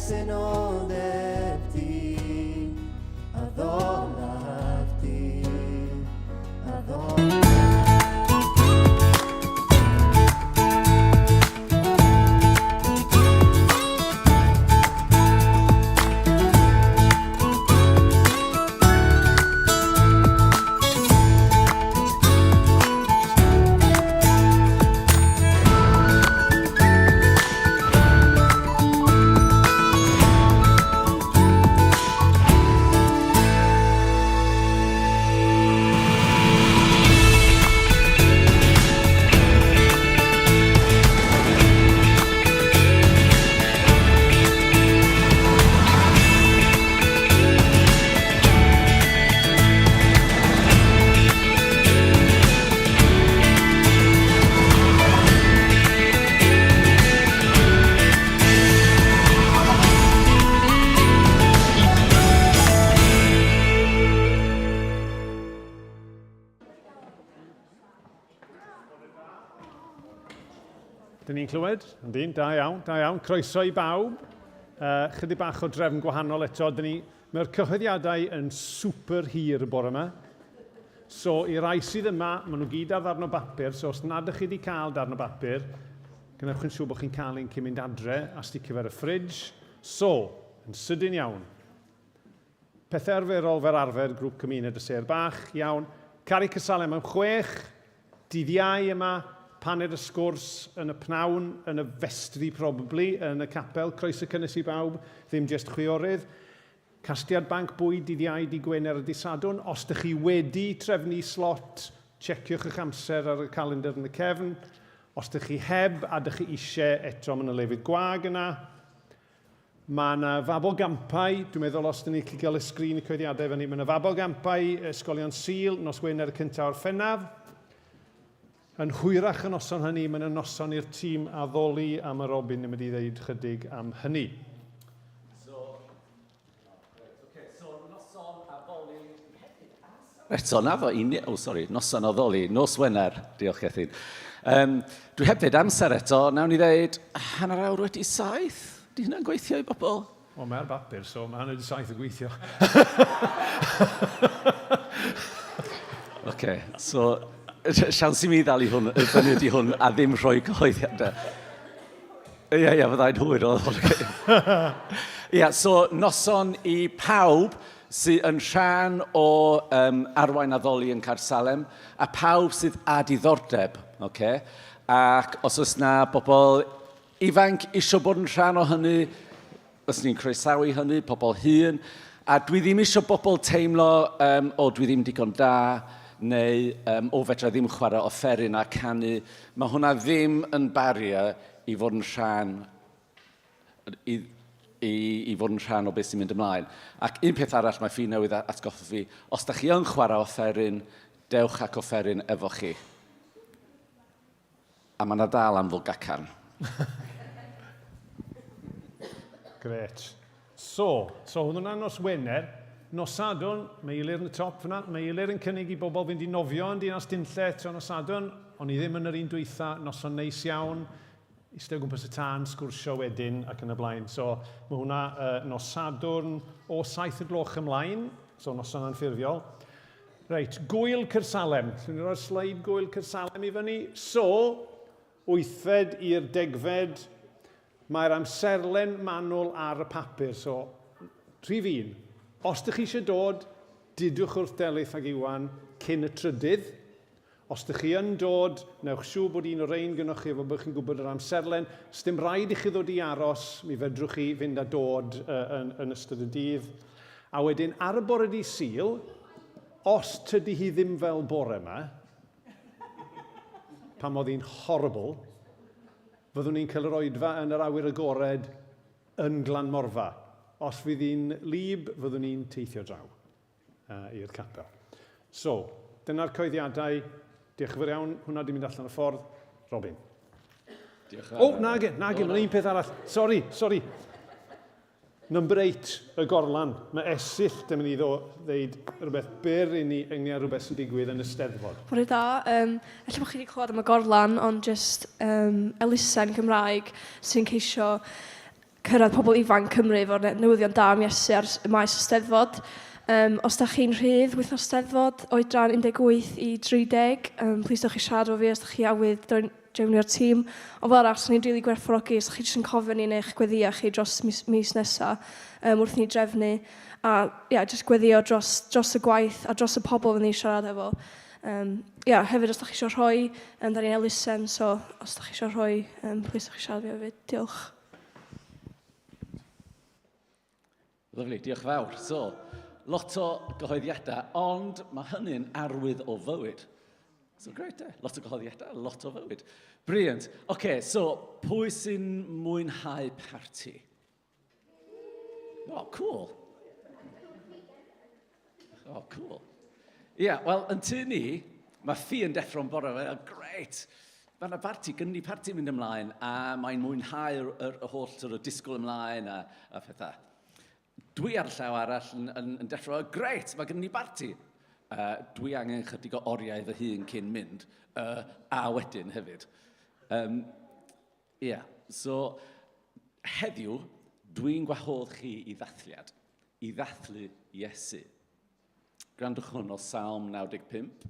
presenoldeb di, addolaf di, addolaf. Dyn ni'n clywed? Yndyn, da iawn, da iawn. Croeso i bawb. Uh, chydig bach o drefn gwahanol eto. Dyn ni, mae'r cyhoeddiadau yn super hir y bore yma. So, i rai sydd yma, maen nhw gyd ar ddarn o bapur, so os nad ydych chi wedi cael darn o bapur, gwnewch yn siŵr bod chi'n cael un cyn mynd adre a sticio fe ar y ffridge. So, yn sydyn iawn. Pethau arferol fel arfer, grŵp cymuned y sêr bach, iawn. Caru Casalem am chwech, dydd Iau yma, paned y sgwrs yn y pnawn, yn y festri probably, yn y capel, croeso cynnes i bawb, ddim jest chwiorydd. Casgliad banc bwyd dydd Iau, dydd Gwener a dydd Sadwrn. Os dych chi wedi trefnu slot, checiwch eich amser ar y calendr yn y cefn. Os dych chi heb a dych chi eisiau, eto mae yna lefydd gwag yna. Mae yna fabolgampau, dwi'n meddwl os dyn ni'n gallu gael y sgrin y cyhoeddiadau fyny, mae yna fabolgampau Ysgolion Sul, nos Wener y cyntaf Orffennaf. Yn hwyrach y noson hynny, mae yna noson i'r tîm addoli a mae Robin yn mynd i ddeud chydig am hynny. So, okay, so noson addoli Eto, na fo, un, oh, sorry, noson addoli, nos Wener, diolch Gethin. Um, dwi heb ddeud amser eto, nawn ni ddeud 7:30? Di hynna'n gweithio i bobl? Wel, mae ar bapur, so mae 7:30 yn gweithio. Oce, so siawns i mi ddal i hwn, fyny di hwn, a ddim rhoi cyhoeddiadau. Ie, ie, fyddai'n hwyr oedd hwn. Ie, so noson i pawb sydd yn rhan o um, arwain addoli yn Caersalem, a pawb sydd â diddordeb, okay? Ac os oes na bobl ifanc isio bod yn rhan o hynny, os ni'n croesawu hynny, pobl hŷn, a dwi ddim eisiau bobl teimlo, um, o, dwi ddim digon da, neu, um, o, fedra ddim chwarae offeryn a canu. Mae hwnna ddim yn barrier i fod yn rhan, i, i, i fod yn rhan o beth sy'n mynd ymlaen. Ac un peth arall mae Ffi newydd atgoffa fi, os da chi yn chwarae offeryn, dewch ac offeryn efo chi. A mae 'na dal am fwlgacan. Grêt. So, so hwnna nos Wener. Nos Sadwrn, mae Eilir yn y top fyna. Mae Eilir yn cynnig i bobl fynd i nofio yn Dinas Dinlle eto nos Sadwrn. O'n i ddim yn yr un dwytha, noson neis iawn. Eistedd o gwmpas y tân, sgwrsio wedyn ac yn y blaen. So, mae hwnna uh, nos Sadwrn o 7 y gloch ymlaen, so noson anffurfiol. Reit, Gŵyl Caersalem. Allwn ni roi'r sleid Gŵyl Caersalem i fyny? So, wythfed i'r degfed, mae'r amserlen manwl ar y papur. So, rhif un. Os dych chi eisiau dod, dudwch wrth Delyth ag Iwan cyn y trydydd. Os dych chi yn dod, newch siŵr bod un o rein gynnwch chi efo bod chi'n gwybod yr amserlen. Sdim rhaid i chi ddod i aros, mi fedrwch chi fynd a dod uh, yn, yn ystod y dydd. A wedyn ar y bore dydd Sul, os tydi hi ddim fel bore yma, pam oedd hi'n horrible, fyddwn ni'n cael yr oedfa yn yr awyr agored yn Glanmorfa. Os fydd hi'n lib, fyddwn ni'n teithio draw uh, i'r capel. So, dyna'r coeddiadau. Diolch yn fawr iawn. Hwna di mynd allan y ffordd. Robin. Diolch. O, oh, nage, nage, mae'n un peth arall. Sorry, sorry. Number 8, y gorlan. Mae Esyllt yn mynd i ddeud rhywbeth byr i ni ynglyn â rhywbeth sy'n digwydd yn y Steddfod. Bore da. Um, ella bod chi wedi clywed am y gorlan, ond jyst um, elusen Gymraeg sy'n ceisio cyrraedd pobl ifanc Cymru efo'r newyddion da am Iesu ar maes y Steddfod. Um, os da chi'n rhydd wythnos Steddfod, oedran 18 i 30, plis dewch i siarad efo fi os da chi awydd joinio'r tîm. Ond fel arall, swn i'n rili gwerthfawrogi os da chi jyst yn cofio ni yn eich gweddïau chi dros mis, mis nesaf wrth ni drefnu. A ia, jyst gweddio dros, dros y gwaith a dros y pobl fyddwn ni'n siarad efo. Um, ia, hefyd os da chi eisiau rhoi, da ni'n elusen, so os da chi eisiau rhoi, plis dewch i siarad fi hefyd. Diolch. Lyfli, diolch fawr. So, lot o gyhoeddiadau, ond mae hynny'n arwydd o fywyd. So, great, eh? Lot o gyhoeddiadau, lot o fywyd. Brilliant. Oce, okay, so, pwy sy'n mwynhau parti? Oh, cool. Oh, cool. Ie, yeah, wel, yn tŷ ni, mae Ffi yn deffro'n bore, mae'n great. Mae yna barti, gynnu ni parti mynd ymlaen, a mae'n mwynhau'r yr, yr, yr holl sort of, disgwyl ymlaen a, a phethau. Dwi ar y llaw arall yn, yn, yn deffro, great, mae gynnu ni barti. Dwi angen chydig o oriau fy hun cyn mynd, a wedyn hefyd. Um, yeah, so heddiw, dwi'n gwahodd chi i ddathliad, i ddathlu Iesu. Gwrandwch hwn o Salm 95.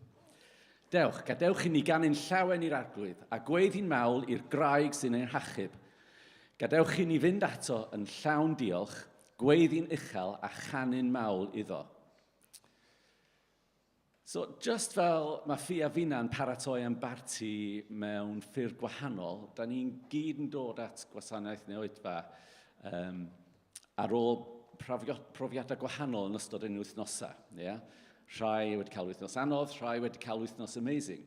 Dewch, gadewch i ni ganu'n llawen i'r arglwydd, a gweiddi'n mawl i'r graig sy'n ein hachub. Gadewch i ni fynd ato yn llawn diolch, gweiddi'n uchel a chanu'n mawl iddo. So, just fel mae Ffi a Fina'n paratoi am barti mewn ffyrdd gwahanol, da ni'n gyd yn dod at gwasanaeth neu oedfa um, ar ôl profiadau gwahanol yn ystod ein wythnosau. Yeah? Rhai wedi cael wythnos anodd, rhai wedi cael wythnos amazing.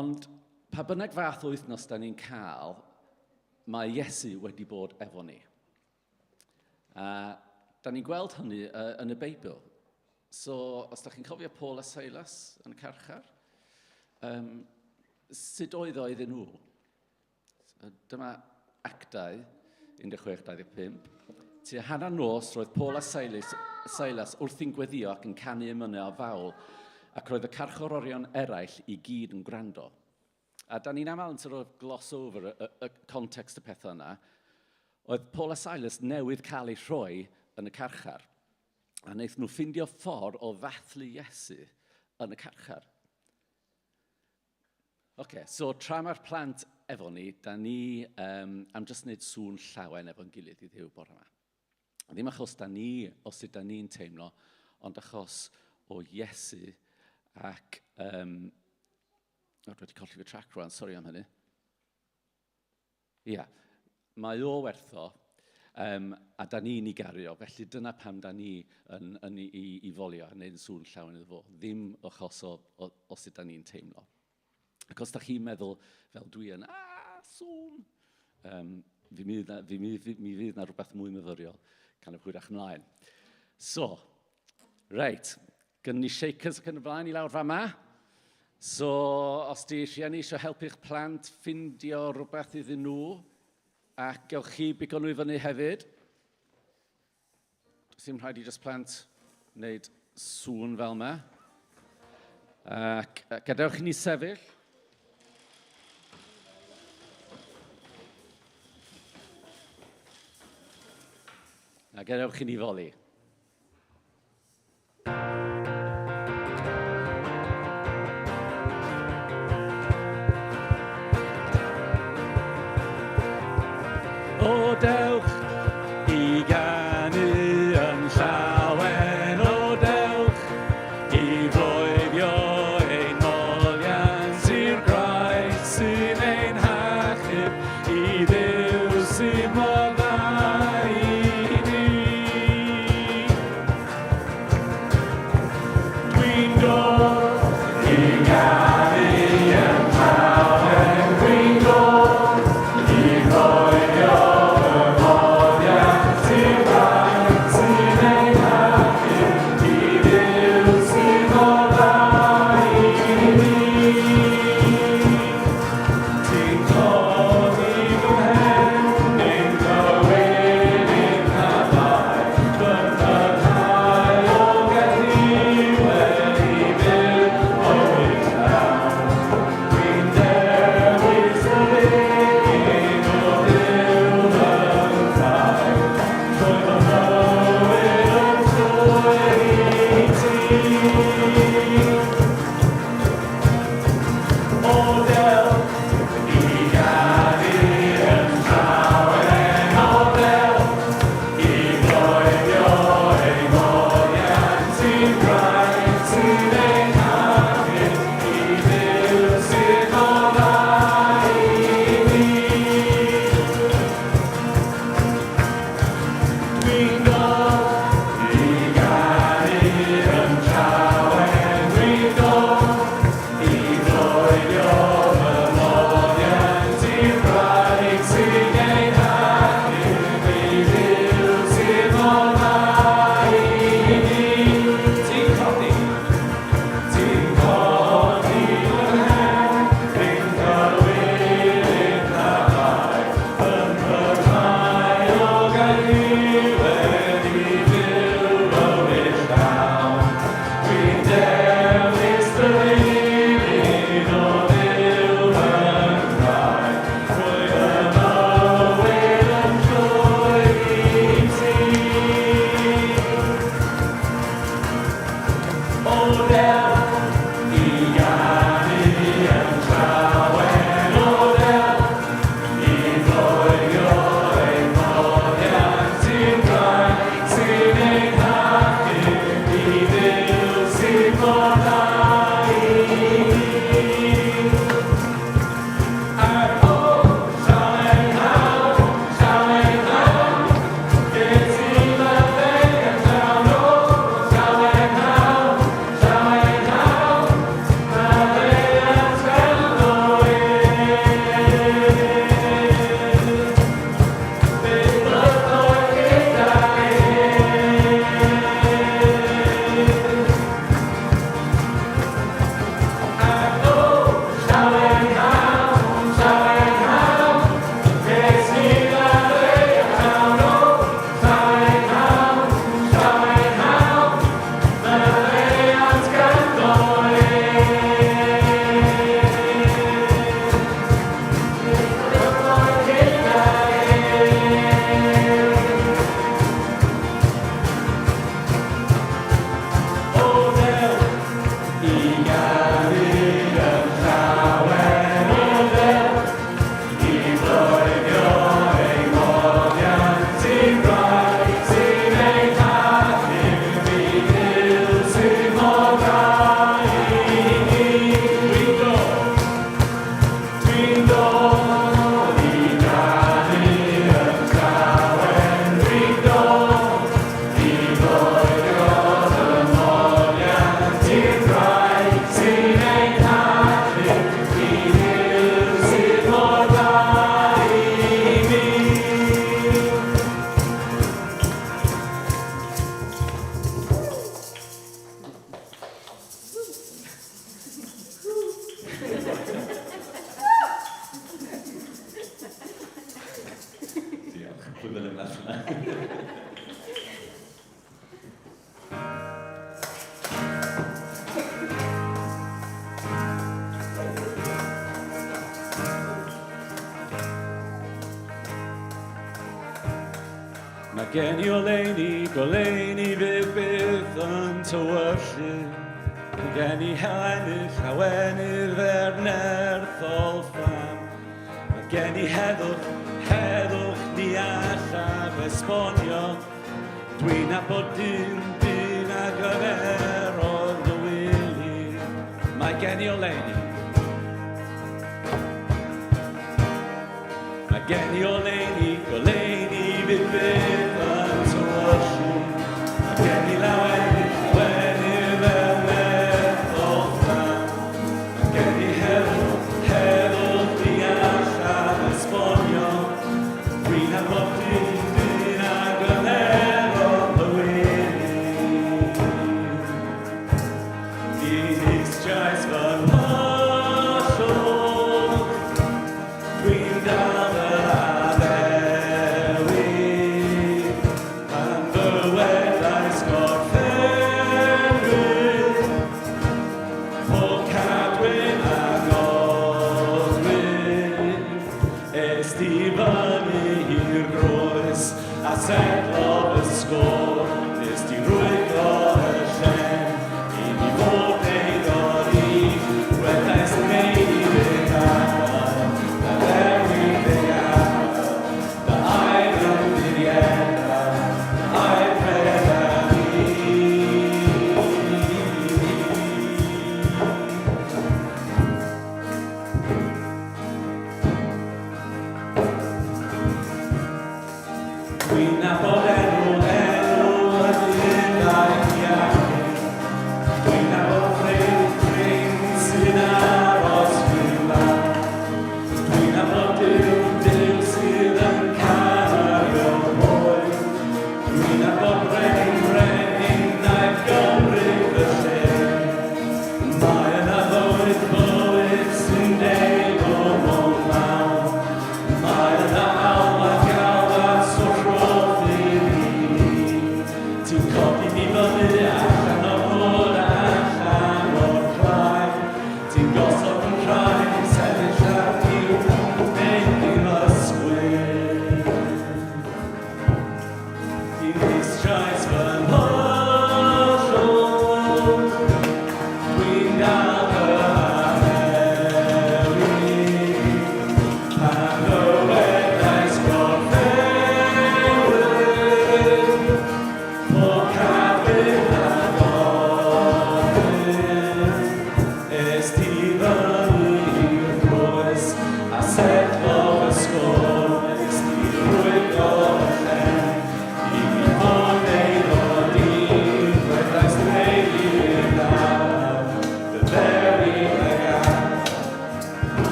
Ond pa bynnag fath o wythnos da ni'n cael, mae Iesu wedi bod efo ni. A da ni'n gweld hynny yn y Beibl. So, os da chi'n cofio Paul a Silas yn y carchar, um, sut oedd o iddyn nhw? So, dyma Actau 16.25. Tua hanner nos roedd Paul a Silas, Silas wrthi'n gweddio ac yn canu emynau o fawl, ac roedd y carcharorion eraill i gyd yn gwrando. A da ni'n aml yn sort of gloss over y, y, y context y pethau yna. Oedd Paul a Silas newydd cael eu rhoi yn y carchar. A wnaeth nhw ffindio ffordd o ddathlu Iesu yn y carchar. Oce, okay, so tra mae'r plant efo ni, da ni um, am jyst wneud sŵn llawen efo'n gilydd i ddiw bore yma. Ddim achos da ni, o sut da ni'n teimlo, ond achos o Iesu ac... Um, o, dwi wedi colli fy trac rwan, sori am hynny. Ia, yeah, mae o wertho, um, a da ni'n ei gario, felly dyna pam da ni yn, yn i, i, i folio a wneud yn sŵn llawen iddo fo, ddim achos o, o, o sut da ni'n teimlo. Ac os da chi'n meddwl, fel dwi yn, a, sŵn, um, fi mi, fi, mi, fi, mi fydd na rhywbeth mwy myfyriol kind of hwyrach ymlaen. So, reit, gynnu ni shakers ac yn y blaen i lawr fama. So, os di rhieni eisiau helpu'ch plant ffindio rhywbeth iddyn nhw, ac gewch chi bigo nhw i fyny hefyd. Does dim rhaid i jyst plant wneud sŵn fel yma. Ac gadewch i ni sefyll. A gadewch i ni foli. O dewch i ganu yn llawen, o dewch i floeddio ein moliant i'r graig sy'n ein hachub, i Dduw sy'n mor dda i ni. Diolch. Pwy fydd yn allan? Mae gen i oleuni, goleuni fydd byth yn tywyllu. Mae gen i helenydd, llawenydd fer nerthol fflam. Mae gen i heddwch, heddwch ni allaf esbonio. Dwi'n nabod dyn, dyn a gyferodd y wili. Mae gen i oleuni. Mae gen i oleuni, goleuni fydd byth yn tywyllu. Mae gen i lawenydd, llawenydd fel nerthol fflam. Mae gen i heddwch, heddwch ni allaf esbonio. Dwi'n nabod dyn, dyn a gymerodd y wili. Dinistriais fy nghollwg, dwi'n dal fy addewid. Pan ddywedais gorffennwyd, pob cadwyn a godwyd. Es di fyny i'r groes a setlo fy sgôr, nes di rwygo y llen i mi fod ein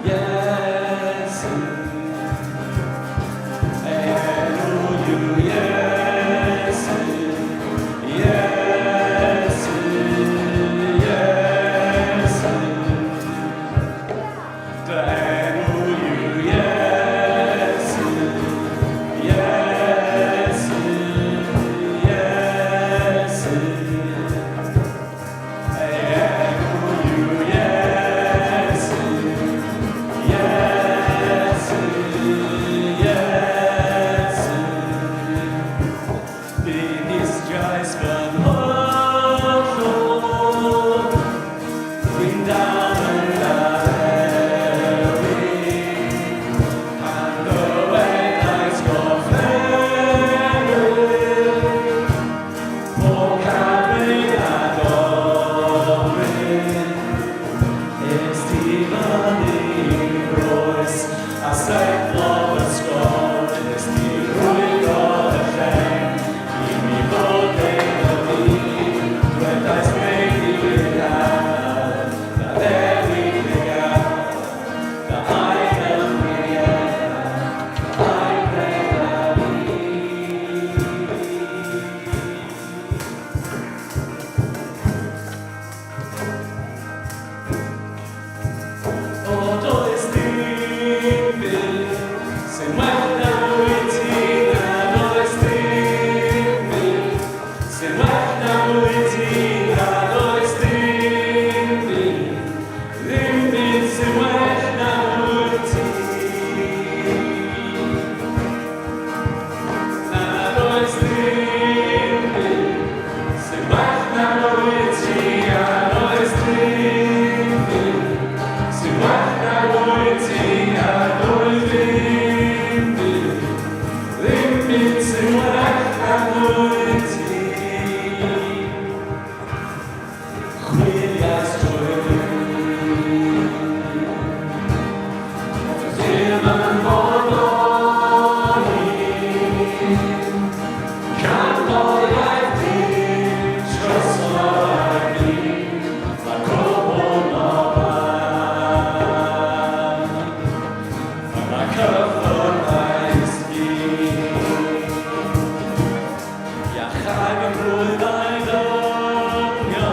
Iesu. Ei enw yw Iesu, Iesu, Iesu. Dy enw yw Iesu, Iesu, Iesu. Ei enw yw Iesu, Iesu, Iesu. Dinistriais fy nghollwg, Dwi'n dal yn addewid, Pan ddywedais gorffennwyd, Pob cadwyn a dorrwyd, Es ti fyny i'r groes, a setlo fy sgôr, Nes ti rwygo y llen, i mi fod ei byd. Dwedais gwneud i gael, dy ddewid i gael, dy air yn wir, a'i credaf i. O, does dim byd sy'n well na wyt ti, na does dim byd sy'n well na wyt ti, na does dim byd, ddim byd sy'n well na wyt ti. Na does dim byd sy'n well na wyt ti, na does dim byd sy'n well na wyt ti, na does dim byd, ddim byd sy'n well na wyt ti. Chwiliais drwy'r byd, ddim yn bodoli. Canmoliaeth Duw, trysor ar byd, mae'r cwbl mor braf. Yna cyffwrddais fi. Iachau fy mlwyddau dynion,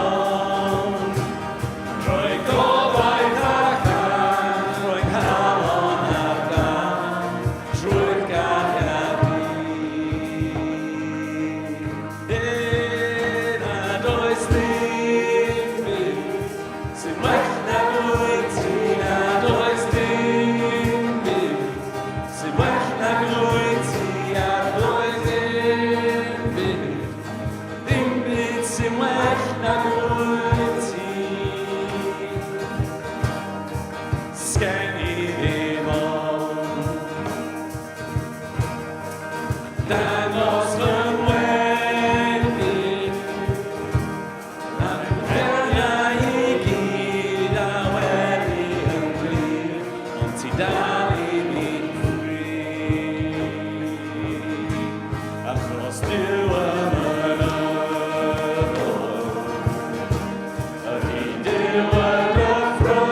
Rhoi gobaith ac an, rhoi calon ar dân, trwy'r gariad di. Nad oes dim byd sy'n well na wyt ti, nad oes dim byd sy'n well na wyt ti, a does dim byd, ddim byd sy'n well na wyt ti. Sgen i ddim ond dangos fy ngwendid, a heriau i gyd a weli yn glir, ond ti dal i mi'n free. Achos Duw y mynyddoedd, ydy Duw y dyffrynnoedd.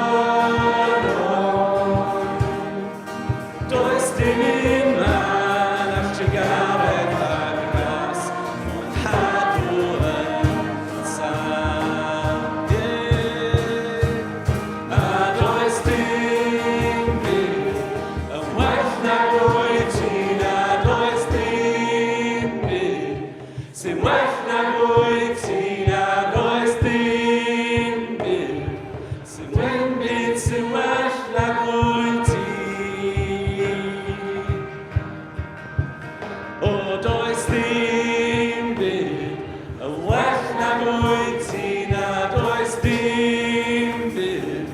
Does dim un man all trugaredd a gras, ond hadw yn saff. A does dim byd yn well na wyt ti, na does dim byd sy'n well na wyt ti, na does dim byd sy'n dim byd sy'n well na wyt ti. O, does dim byd yn well na wyt ti, na does dim byd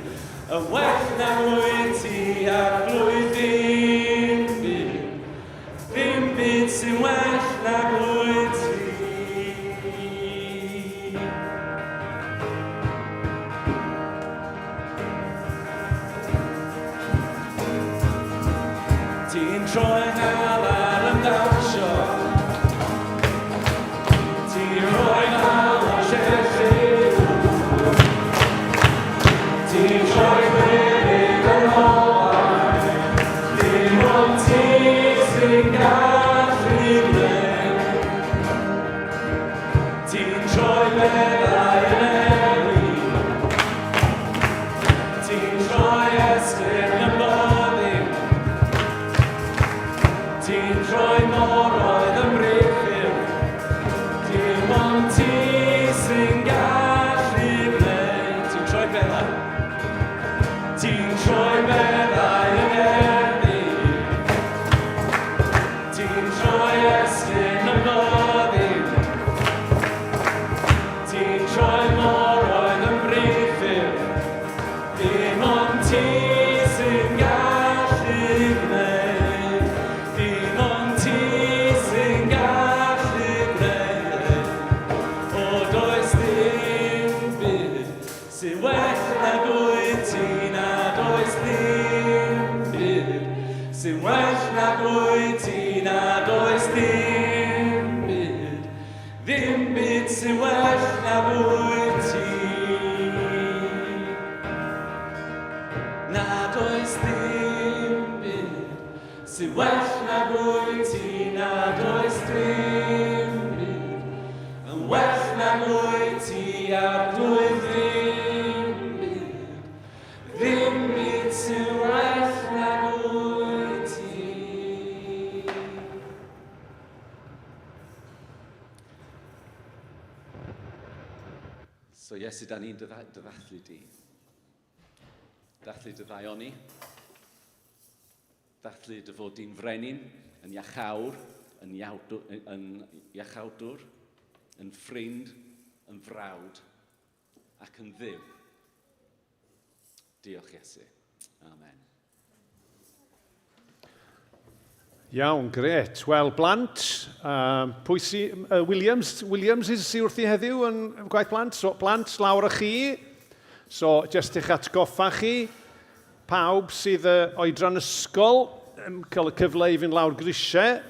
yn well na wyt ti, Arglwydd, dim byd, ddim byd sy'n well na wyt ti. Ti'n troi galar yn dawnsio, Ti'n rhoi nghalon llechu. Ti'n troi gwenig yn ôl. troi beddau yn erddi. Ti'n troi esgyrn yn fyddin. Ti'n troi moroedd yn briffyrdd. Dim ond ti sy'n gallu gwneud. Dim ond ti sy'n gallu gwneud. O, does dim byd sy'n well nag wyt ti, na does dim byd sy'n well nag wyt ti, na does dim byd, ddim byd sy'n well nag wyt ti. Na does dim byd sy'n well nag wyt ti, na does dim byd yn well nag wyt ti, Arglwydd, ddim byd, ddim byd sy'n well nag wyt ti. So Iesu, da ni'n dy ddathlu di. Dathlu dy ddaioni. Dathlu dy fod di'n frenin, yn iachawr, yn, iawdwr, yn iachawdwr, yn ffrind, yn frawd ac yn ddiw. Diolch Iesu. Amen. Iawn, gret. Wel, blant, pwy sy, Williams, Williams sy wrthi heddiw yn gwaith plant, so plant lawr â chi. So, jyst i'ch atgoffa chi, pawb sydd oedran ysgol yn cael y cyfle i fynd lawr grisiau,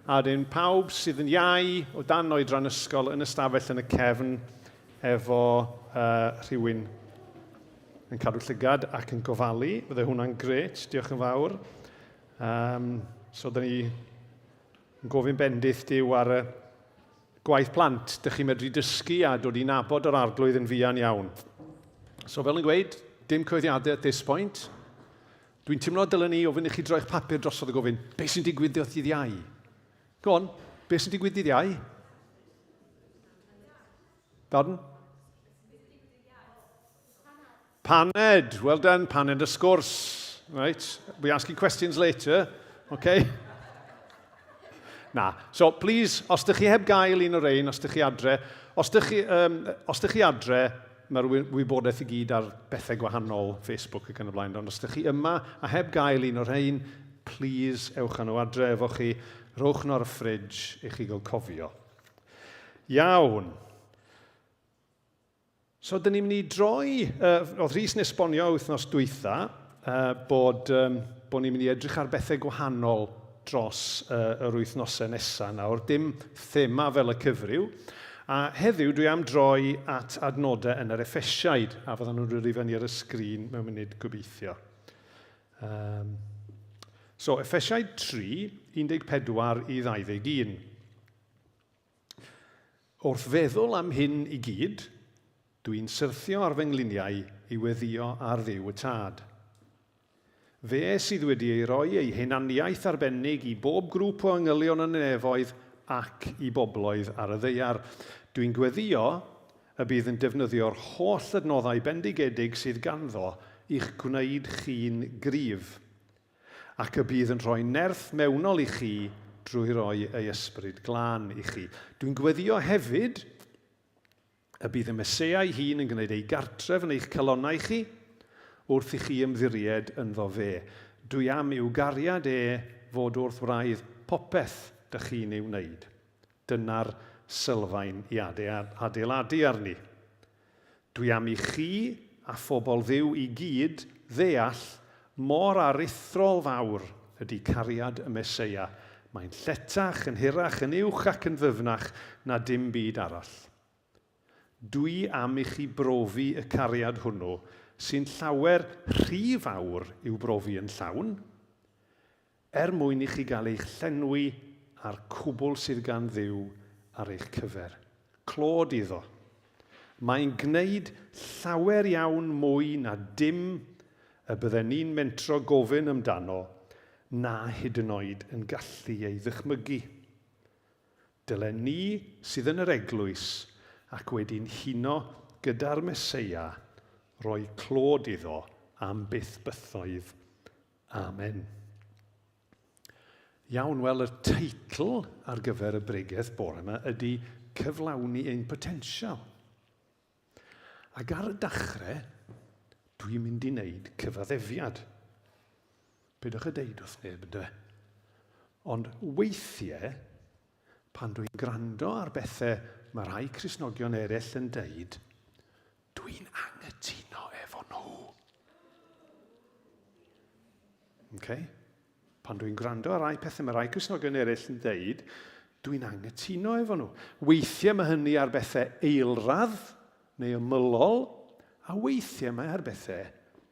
a wedyn pawb sydd yn iau o dan oedran ysgol yn y stafell yn y cefn efo rhywun yn cadw llygad ac yn gofalu. Fydde hwnna'n gret, diolch yn fawr. Um, so, dyn ni yn gofyn bendith Duw ar y gwaith plant. Dych chi'n medru dysgu a dod i nabod yr arglwydd yn fuan iawn. So, fel yn gweud, dim cyhoeddiadau at this point. Dwi'n teimlo dylen ni ofyn i chi droi'ch papur drosodd a gofyn, beth sy'n digwydd ddydd Iau? Go on, beth sy'n digwydd dydd Iau? Pardon? Paned. Well done, paned y sgwrs. Right. We're asking questions later. Okay? Na. So, please, os ydych chi heb gael un o'r ein, os ydych chi adre, os ydych chi, um, os ydych chi adre, mae'r wybodaeth i gyd ar bethau gwahanol, Facebook ac yn y blaen. Ond os ydych chi yma a heb gael un o'r rhain, please, ewch â nhw adre efo chi, rhowch nhw ar y fridge i chi gael cofio. Iawn. So, dyn ni'n mynd i droi, uh, oedd Rhys yn esbonio wythnos dwytha, uh, bod, um, bod ni'n mynd i edrych ar bethau gwahanol dros uh, yr wythnosau nesaf nawr, dim thema fel y cyfryw. A heddiw dwi am droi at adnodau yn yr Effesiaid, a fyddan nhw'n rili fyny ar y sgrin mewn munud gobeithio. Um, so, Effesiaid 3, 14 i 21. Wrth feddwl am hyn i gyd, dw i'n syrthio ar fy ngliniau i weddïo ar Dduw y Tad. Fe sydd wedi ei roi ei hunaniaeth arbennig i bob grŵp o angylion yn y nefoedd ac i bobloedd ar y ddaear. Dw i'n gweddïo y bydd yn defnyddio'r holl adnoddau bendigedig sydd ganddo i'ch gwneud chi'n gryf. Ac y bydd yn rhoi nerth mewnol i chi drwy roi ei Ysbryd Glân i chi. Dwi'n gweddïo hefyd y bydd y Meseia ei hun yn gwneud ei gartref yn eich calonnau chi wrth i chi ymddiried ynddo fe. Dwi am i'w gariad e fod wrth wraidd popeth dych chi'n ei wneud. Dyna'r sylfaen i adeiladu arni. Dwi am i chi a phobl Dduw i gyd ddeall mor aruthrol fawr ydy cariad y Meseia. Mae'n lletach, yn hirach, yn uwch ac yn ddyfnach na dim byd arall. Dwi am i chi brofi y cariad hwnnw, sy'n llawer rhy fawr i'w brofi yn llawn, Er mwyn i chi gael eich llenwi â'r cwbl sydd gan Dduw ar eich cyfer. Clod iddo. Mae'n gwneud llawer iawn mwy na dim y bydden ni'n mentro gofyn amdano, na hyd yn oed yn gallu ei ddychmygu. Dylen ni sydd yn yr eglwys ac wedi'n huno gyda'r Meseia roi clod iddo am byth bythoedd. Amen. Iawn, wel y teitl ar gyfer y bregeth bore yma ydy Cyflawni ein Potensial. Ac ar y dachrau, dwi'n mynd i wneud cyfaddefiad. Peidiwch â deud wrth neb, ynde? Ond weithiau, pan dwi'n gwrando ar bethau mae rhai Cristnogion eraill yn deud, dwi'n anghytuno efo nhw. Okay? Pan dwi'n gwrando ar rai pethau mae rai Cristnogion eraill yn deud, dwi'n anghytuno efo nhw. Weithiau mae hynny ar bethau eilradd neu ymylol, a weithiau mae ar bethau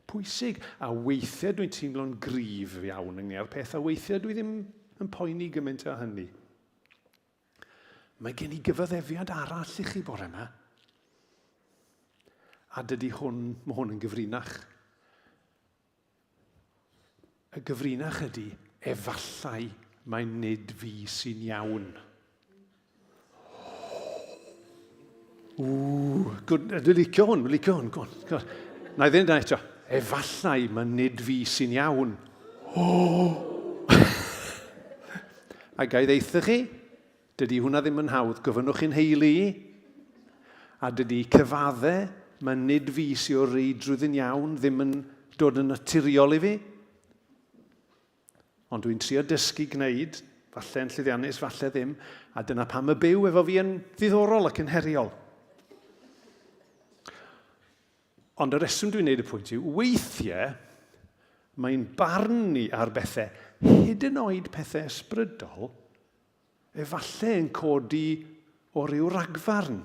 pwysig. A weithiau dwi'n teimlo'n gryf iawn ynglyn â'r peth, a weithiau dwi ddim yn poeni gymaint â hynny. Mae gen i gyfaddefiad arall i chi bore yma. A dydy hwn, mae hwn yn gyfrinach. Y gyfrinach ydy, efallai mae nid fi sy'n iawn. Ww, good, dwi'n licio hwn, dwi'n licio hwn. Go on, go on. Na i ddim da eto. Efallai mae nid fi sy'n iawn. Oh! A ga i ddeitha chi, Dydy hwnna ddim yn hawdd, gofynnwch i'n nheulu i. A dydy cyfadde, mae nid fi sy o reidrwydd yn iawn, ddim yn dod yn naturiol i fi. Ond dwi'n trio dysgu gwneud, falle yn llwyddiannus, falle ddim, a dyna pam y byw efo fi yn ddiddorol ac yn heriol. Ond y rheswm dwi'n neud y pwynt yw, weithiau mae'n barn ni ar bethau, hyd yn oed pethau ysbrydol, efallai yn codi o ryw ragfarn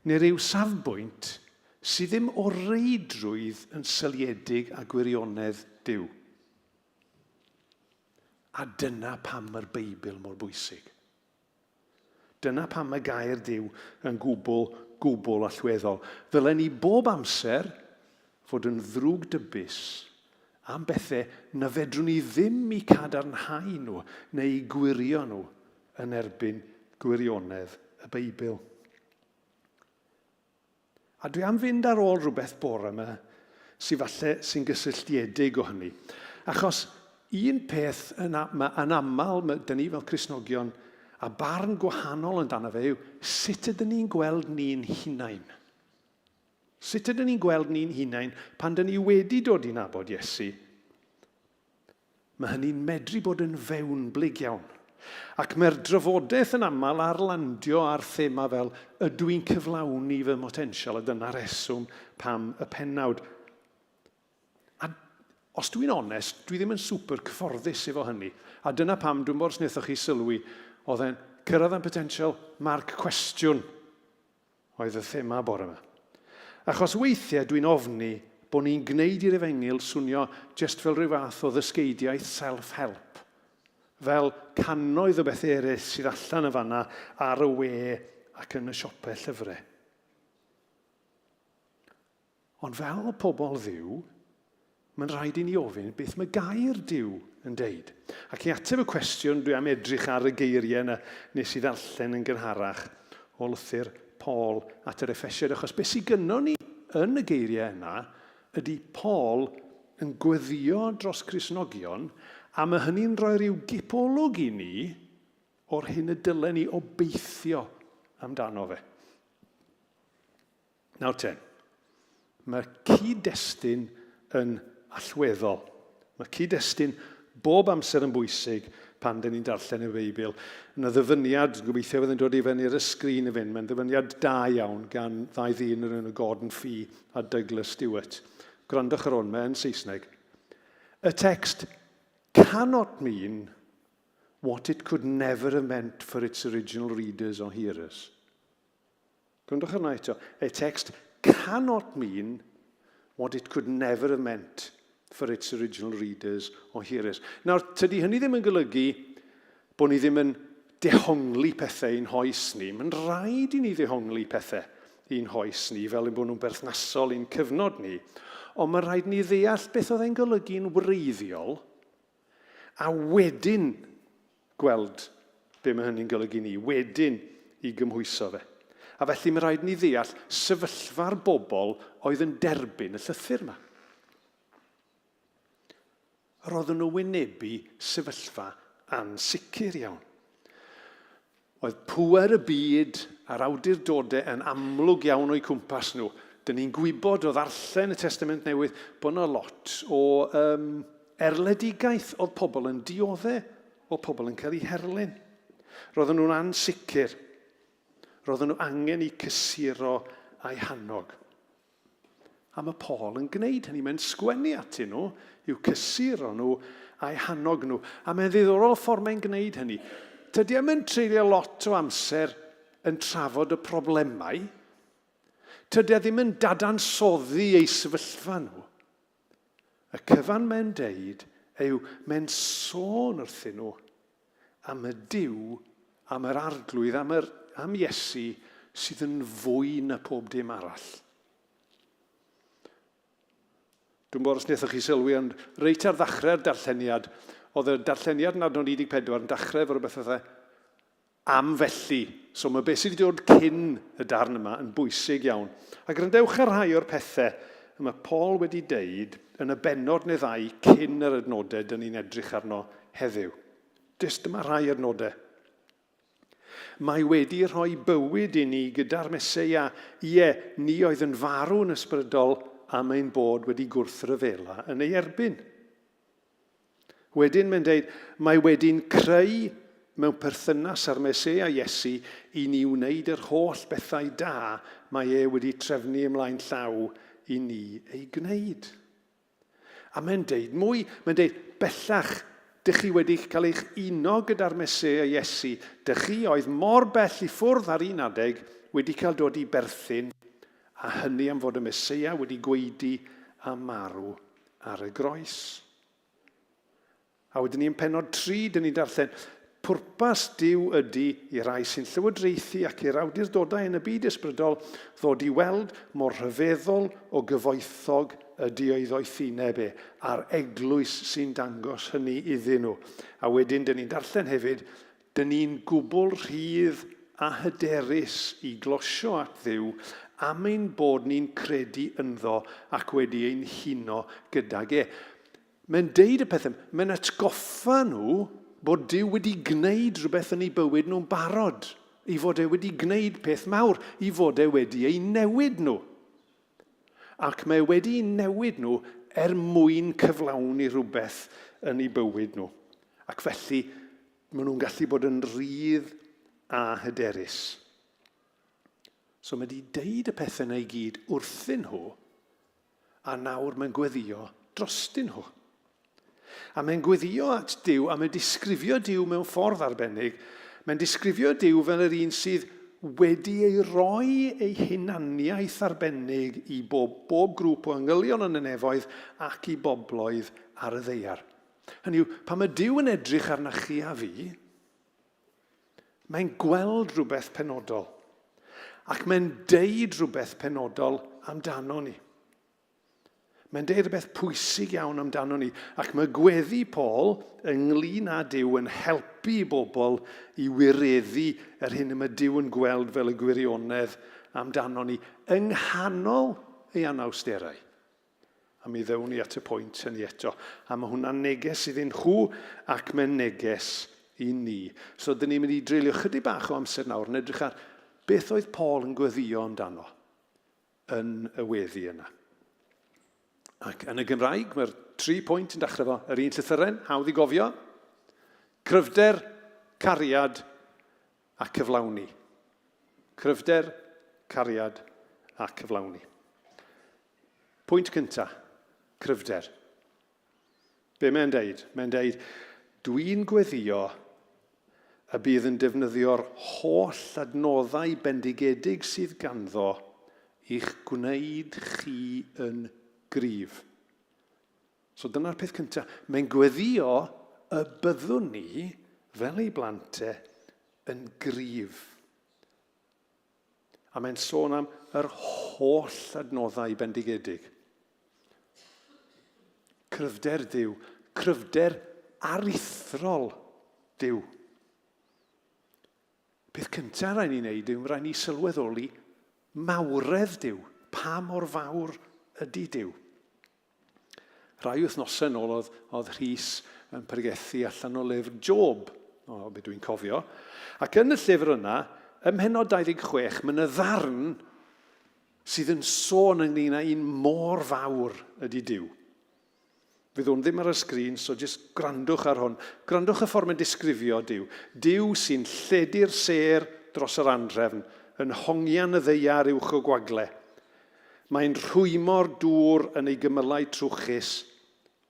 neu ryw safbwynt sydd ddim o reidrwydd yn seliedig â gwirionedd Duw. A dyna pam mae'r Beibl mor bwysig. Dyna pam mae gair Duw yn gwbl, gwbl allweddol. Ddylen ni bob amser fod yn ddrwgdybus am bethau na fedrwn ni ddim i cadarnhau nhw neu i gwirio nhw yn erbyn gwirionedd y Beibl. A dwi am fynd ar ôl rhywbeth bore yma sydd falle sy'n gysylltiedig o hynny. Achos un peth yn, ma, yn aml, ma, dyn ni fel Cristnogion, a barn gwahanol yn dan fe yw sut ydyn ni'n gweld ni'n hunain? Sut ydyn ni'n gweld ni'n hunain pan dyn ni wedi dod i nabod Iesu? Mae hynny'n medru bod yn fewnblyg iawn. Ac mae'r drafodaeth yn aml ar landio ar thema fel 'ydw i'n cyflawni fy mhotensial' a dyna reswm pam y pennawd. A os dwi'n onest, dwi ddim yn super cyfforddus efo hynny. A dyna pam, dwi'n bod os wnaethoch chi sylwi, oedd e'n cyrraedd am potensial marc cwestiwn. Oedd y thema bore yma. Achos weithiau dwi'n ofni bod ni'n gwneud i'r efengyl swnio jest fel rhyw fath o ddysgeidiaeth self-help. Fel cannoedd o bethau eraill sydd allan yn fanna ar y we ac yn y siopau llyfrau. Ond fel pobl Dduw, mae'n rhaid i ni ofyn beth mae gair Duw yn deud. Ac i ateb y cwestiwn, dwi am edrych ar y geiriau yna nes i ddarllen yn gynharach o lythyr Paul at yr Effesiaid, achos beth sydd gynnon ni yn y geiriau yna ydy Paul yn gweddio dros Gristnogion, a mae hynny'n rhoi rhyw gipolwg i ni o'r hyn y dylen ni obeithio amdano fe. Nawr te, mae'r cyd-destun yn allweddol. Mae cyd-destun bob amser yn bwysig pan dyn ni'n darllen y Beibl. Yna ddyfyniad, gobeithio fydd yn dod i fyny ar y sgrin y fynd, mae'n ddyfyniad da iawn gan ddau ddyn yr enw Gordon Fee a Douglas Stewart. Gwrandwch ar hwn, mae'n Saesneg. A text cannot mean what it could never have meant for its original readers or hearers. Gwrandwch arna eto. A text cannot mean what it could never have meant for its original readers or hearers. Nawr, tydi hynny ddim yn golygu bod ni ddim yn dehongli pethau i'n hoes ni. Mae'n rhaid i ni ddehongli pethau i'n hoes ni fel ein bod nhw'n berthnasol i'n cyfnod ni. Ond mae'n rhaid ni ddeall beth oedd e'n golygu'n wreiddiol A wedyn gweld be mae hynny'n golygu ni, wedyn i gymhwyso fe. A felly mae rhaid ni ddeall sefyllfa'r bobl oedd yn derbyn y llythyr yma. Roedden nhw wynebu sefyllfa ansicr iawn. Oedd pŵer y byd a'r awdurdodau yn amlwg iawn o'u cwmpas nhw. Dyn ni'n gwybod o ddarllen y Testament Newydd bod yna lot o um, erledigaeth oedd pobl yn diodde, o pobl yn cael eu herlyn. Roedden nhw'n ansicr. Roedden nhw angen eu cysuro a'u hannog. A mae Paul yn gwneud hynny. Mae'n sgwennu atyn nhw i'w cysuro nhw a'u hannog nhw. A mae'n ddiddorol ffordd mae'n gwneud hynny. Tydy e'm yn treulio lot o amser yn trafod y problemau. Tydy e ddim yn dadansoddi eu sefyllfa nhw. Y cyfan mae'n deud yw mae'n sôn wrthyn nhw am y Duw, am yr Arglwydd, am, yr, am Iesu sydd yn fwy na pob dim arall. Dwi'n bod os wnaethoch chi sylwi, ond reit ar ddechrau'r darlleniad, oedd y darlleniad yn adnod 14 yn dechrau efo rhywbeth fatha am felly. So mae beth sydd wedi dod cyn y darn yma yn bwysig iawn. A gwrandewch ar rhai o'r pethau y mae Paul wedi deud yn y bennod neu ddau cyn yr adnodau dyn ni'n edrych arno heddiw. Jyst dyma rhai adnodau. Mae wedi rhoi bywyd i ni gyda'r Meseia, ie, ni oedd yn farw yn ysbrydol am ein bod wedi gwrthryfela yn ei erbyn. Wedyn mae'n deud, mae wedi'n creu mewn perthynas â'r Meseia Iesu i ni wneud yr holl bethau da mae e wedi trefnu ymlaen llaw i ni eu gwneud. A mae'n deud mwy, mae'n deud, bellach, dych chi wedi cael eich uno gyda'r Meseia Iesu, dych chi oedd mor bell i ffwrdd ar un adeg wedi cael dod i berthyn, a hynny am fod y Meseia wedi gwaedu a marw ar y groes. A wedyn ni yn penod 3, dyn ni'n darllen, pwrpas Duw ydy i rai sy'n llywodraethu ac i'r awdurdodau yn y byd ysbrydol ddod i weld mor rhyfeddol o gyfoethog ydy o'i ddoethineb e, a'r eglwys sy'n dangos hynny iddyn nhw. A wedyn dyn ni'n darllen hefyd, dyn ni'n gwbl rhydd a hyderus i glosio at Dduw am ein bod ni'n credu ynddo ac wedi ein huno gydag e. Mae'n deud y pethau, mae'n atgoffa nhw bod Duw wedi gwneud rhywbeth yn eu bywyd nhw'n barod, i fod e wedi gwneud peth mawr, i fod e wedi eu newid nhw. Ac mae e wedi newid nhw er mwyn cyflawni rhywbeth yn eu bywyd nhw. Ac felly, maen nhw'n gallu bod yn rhydd a hyderus. So mae wedi deud y pethau yna i gyd wrthyn nhw, A nawr mae'n gweddio drostyn nhw. A mae'n gweddio at Duw, a mae'n disgrifio Duw mewn ffordd arbennig. Mae'n disgrifio Duw fel yr un sydd wedi ei roi ei hunaniaeth arbennig i bob, bob grŵp o angylion yn y nefoedd ac i bobloedd ar y ddeiar. Hynny yw, pan mae Duw yn edrych arna chi a fi, Mae'n gweld rhywbeth penodol. Ac mae'n deud rhywbeth penodol amdano ni. Mae'n deud rhywbeth pwysig iawn amdano ni. Ac mae gweddi Paul ynglyn â Duw yn helpu bobl i wireddu yr hyn y mae Duw yn gweld fel y gwirionedd amdano ni yng nghanol ei anawsterau. A mi ddewn ni at y pwynt hynny eto. A mae hwnna'n neges iddyn nhw ac mae'n neges i ni. So, dyn ni'n mynd i dreulio chydig bach o amser nawr yn edrych ar beth oedd Paul yn gweddio amdano yn y weddi yna. Ac yn y Gymraeg, mae'r tri pwynt yn dechrau fo yr un llythyren, hawdd i gofio. Cryfder, cariad a cyflawni. Cryfder, cariad a cyflawni. Pwynt cyntaf, cryfder. Be mae'n deud? Mae'n deud, dwi'n gweddio y bydd yn defnyddio'r holl adnoddau bendigedig sydd ganddo i'ch gwneud chi yn gryf. So dyna'r peth cyntaf. Mae'n gweddio y byddwn ni, fel ei blant e, yn gryf. A mae'n sôn am yr holl adnoddau bendigedig. Cryfder Duw, cryfder aruthrol Duw. Peth cyntaf rhaid ni wneud yw rhaid ni sylweddoli mawredd Duw, pa mor fawr ydy Duw. Rhai wythnosau nôl oedd, oedd Rhys yn pregethu allan o lyfr Job, o beth dwi'n cofio. Ac yn y llyfr yna, ym mhennod 26, mae yna ddarn sydd yn sôn ynglyn â un mor fawr ydy Duw. Fydd hwn ddim ar y sgrin, so jyst gwrandwch ar hwn. Gwrandwch y ffordd mae'n disgrifio Duw. Duw sy'n lledu'r sêr dros yr anhrefn, yn hongian y ddaear uwch y gwagle. Mae'n rhwymo'r dŵr yn ei gymylau trwchus,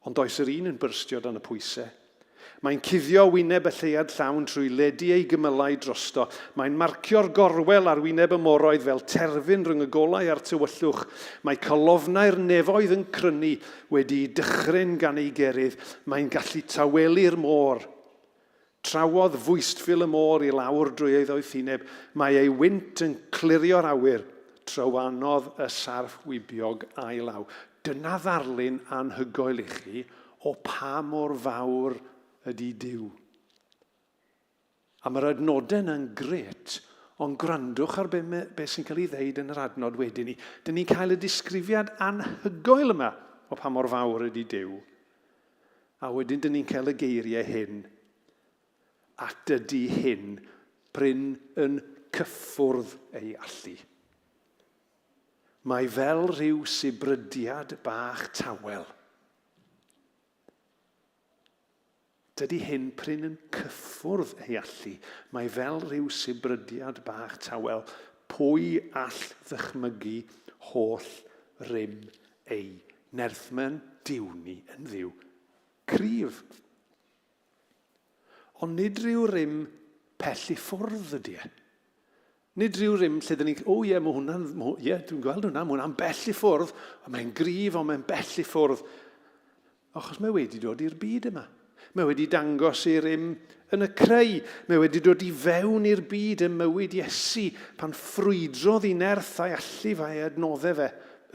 ond does yr un yn byrstio dan y pwysau. Mae'n cuddio wyneb y lleuad llawn trwy ledu ei gymylau drosto. Mae'n marcio'r gorwel ar wyneb y moroedd fel terfyn rhwng y golau a'r tywyllwch. Mae colofnau'r nefoedd yn crynu, wedi'u dychryn gan ei gerydd. Mae'n gallu tawelu'r môr. Trawodd fwystfil y môr i lawr drwy ei ddoethineb, mae ei wynt yn clirio'r awyr, trywanodd y sarff wibiog â'i law. Dyna ddarlun anhygoel i chi o pa mor fawr ydy Duw. A mae'r adnodau yna'n grêt, ond gwrandwch ar be, be sy'n cael ei ddeud yn yr adnod wedyn ni. Dyn ni'n cael y disgrifiad anhygoel yma o pa mor fawr ydy Duw. A wedyn dyn ni'n cael y geiriau hyn, a dydy hyn prin yn cyffwrdd ei allu. Mae fel rhyw sibrydiad bach tawel. Dydy hyn prin yn cyffwrdd ei allu. Mae fel rhyw sibrydiad bach tawel. Pwy all ddychmygu holl rym ei nerth? Mae'n Duw ni yn Dduw cryf. Ond nid rhyw rym pell i ffwrdd ydy e. Nid rhyw rym lle dyn ni'n, o ie, mae hwnna'n, ie, dwi'n gweld hwnna, mae hwnna'n bell i ffwrdd, ond mae'n gryf, ond mae'n bell i ffwrdd. Achos mae wedi dod i'r byd yma. Mae wedi dangos ei rym yn y creu. Mae wedi dod i fewn i'r byd ym mywyd Iesu pan ffrwydrodd i nerth a'i allu fe a'i adnoddau fe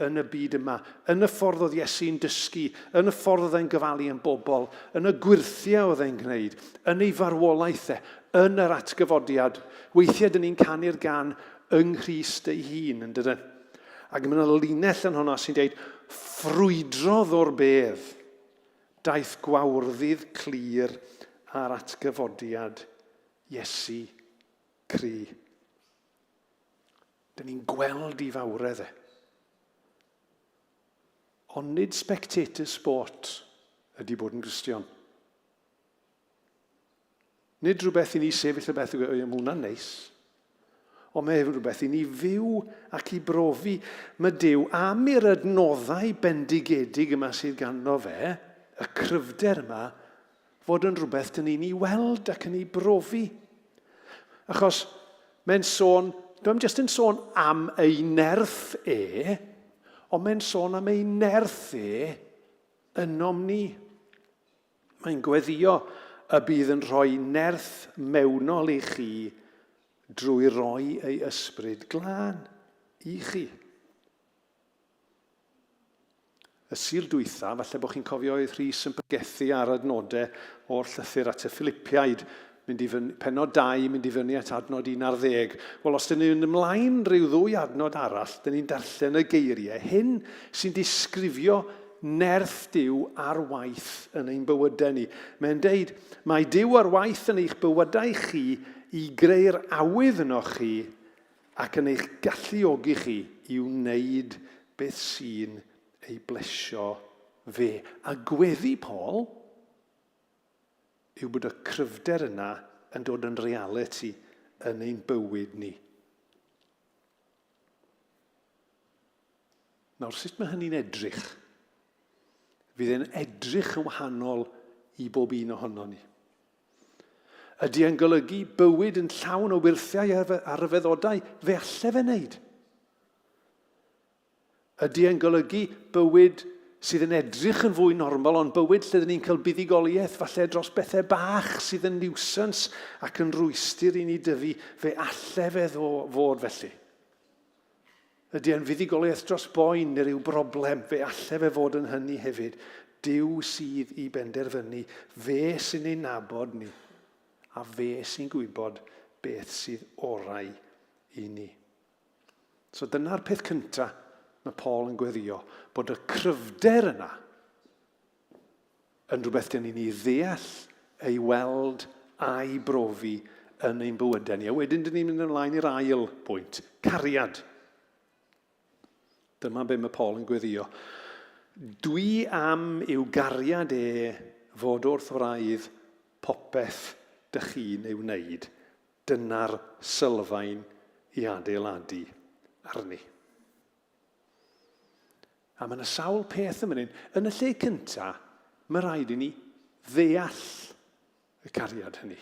yn y byd yma, yn y ffordd oedd Iesu'n dysgu, yn y ffordd oedd e'n gofalu am bobl, yn y gwyrthiau oedd e'n gwneud, yn ei farwolaeth e, yn yr atgyfodiad. Weithiau dyn ni'n canu'r gan yng Nghrist ei hun, yn dydyn? Ac mae yna linell yn honno sy'n dweud, ffrwydrodd o'r bedd, daeth gwawrddydd clir ar atgyfodiad Iesu cry. Dyn ni'n gweld i fawredd e. Ond nid spectator sport ydy bod yn Gristion. Nid rhywbeth i ni sefyll y beth, mae hwnna'n neis. Ond mae rhywbeth i ni fyw ac i brofi. Mae Duw am i'r adnoddau bendigedig yma sydd ganddo fe, y cryfder yma, fod yn rhywbeth dyn ni'n ei weld ac yn ei brofi. Achos mae'n sôn, dwi'n jyst yn sôn am ei nerth e, ond mae'n sôn am ei nerth e ynom ni. Mae'n gweddio y bydd yn rhoi nerth mewnol i chi drwy roi ei ysbryd glân i chi. Y Sul dwytha, falle bod chi'n cofio oedd Rhys yn pregethu ar adnodau o'r llythyr at y Philipiaid, mynd i fyny, penod 2, mynd i fyny at adnod 11. Wel, os dyn ni'n mynd ymlaen rhyw ddwy adnod arall, dyn ni'n darllen y geiriau hyn sy'n disgrifio nerth Duw ar waith yn ein bywydau ni. Mae'n deud, mae Duw ar waith yn eich bywydau chi i greu'r awydd ynoch chi ac yn eich galluogi chi i wneud beth sy'n ei blesio fe. A gweddi Paul yw bod y cryfder yna yn dod yn realiti yn ein bywyd ni. Nawr, sut mae hynny'n edrych? Fydd e'n edrych yn wahanol i bob un ohono ni. Ydy e'n golygu bywyd yn llawn o wyrthiau a rhyfeddodau? Fe alle fe wneud. Ydy e'n golygu bywyd sydd yn edrych yn fwy normal, ond bywyd lle dyn ni'n cael buddugoliaeth falle dros bethau bach sydd yn nuisance ac yn rwystr i ni dyfu? Fe alle fe fod felly. Ydy e'n fuddugoliaeth dros boen neu ryw broblem? Fe alle fe fod yn hynny hefyd. Duw sydd i benderfynu. Fe sy'n ein nabod ni. A fe sy'n gwybod beth sydd orau i ni. So dyna'r peth cyntaf mae Paul yn gweddio, bod y cryfder yna. yn rhywbeth dyn ni'n ei ddeall, ei weld a'i brofi yn ein bywydau ni. A wedyn dyn ni'n mynd ymlaen i'r ail bwynt, cariad. Dyma be mae Paul yn gweddio. Dwi am i'w gariad e fod wrth wraidd popeth dych chi'n ei wneud. Dyna'r sylfaen i adeiladu arni. A mae yna sawl peth yn fan hyn. Yn y lle cynta, mae rhaid i ni ddeall y cariad hynny.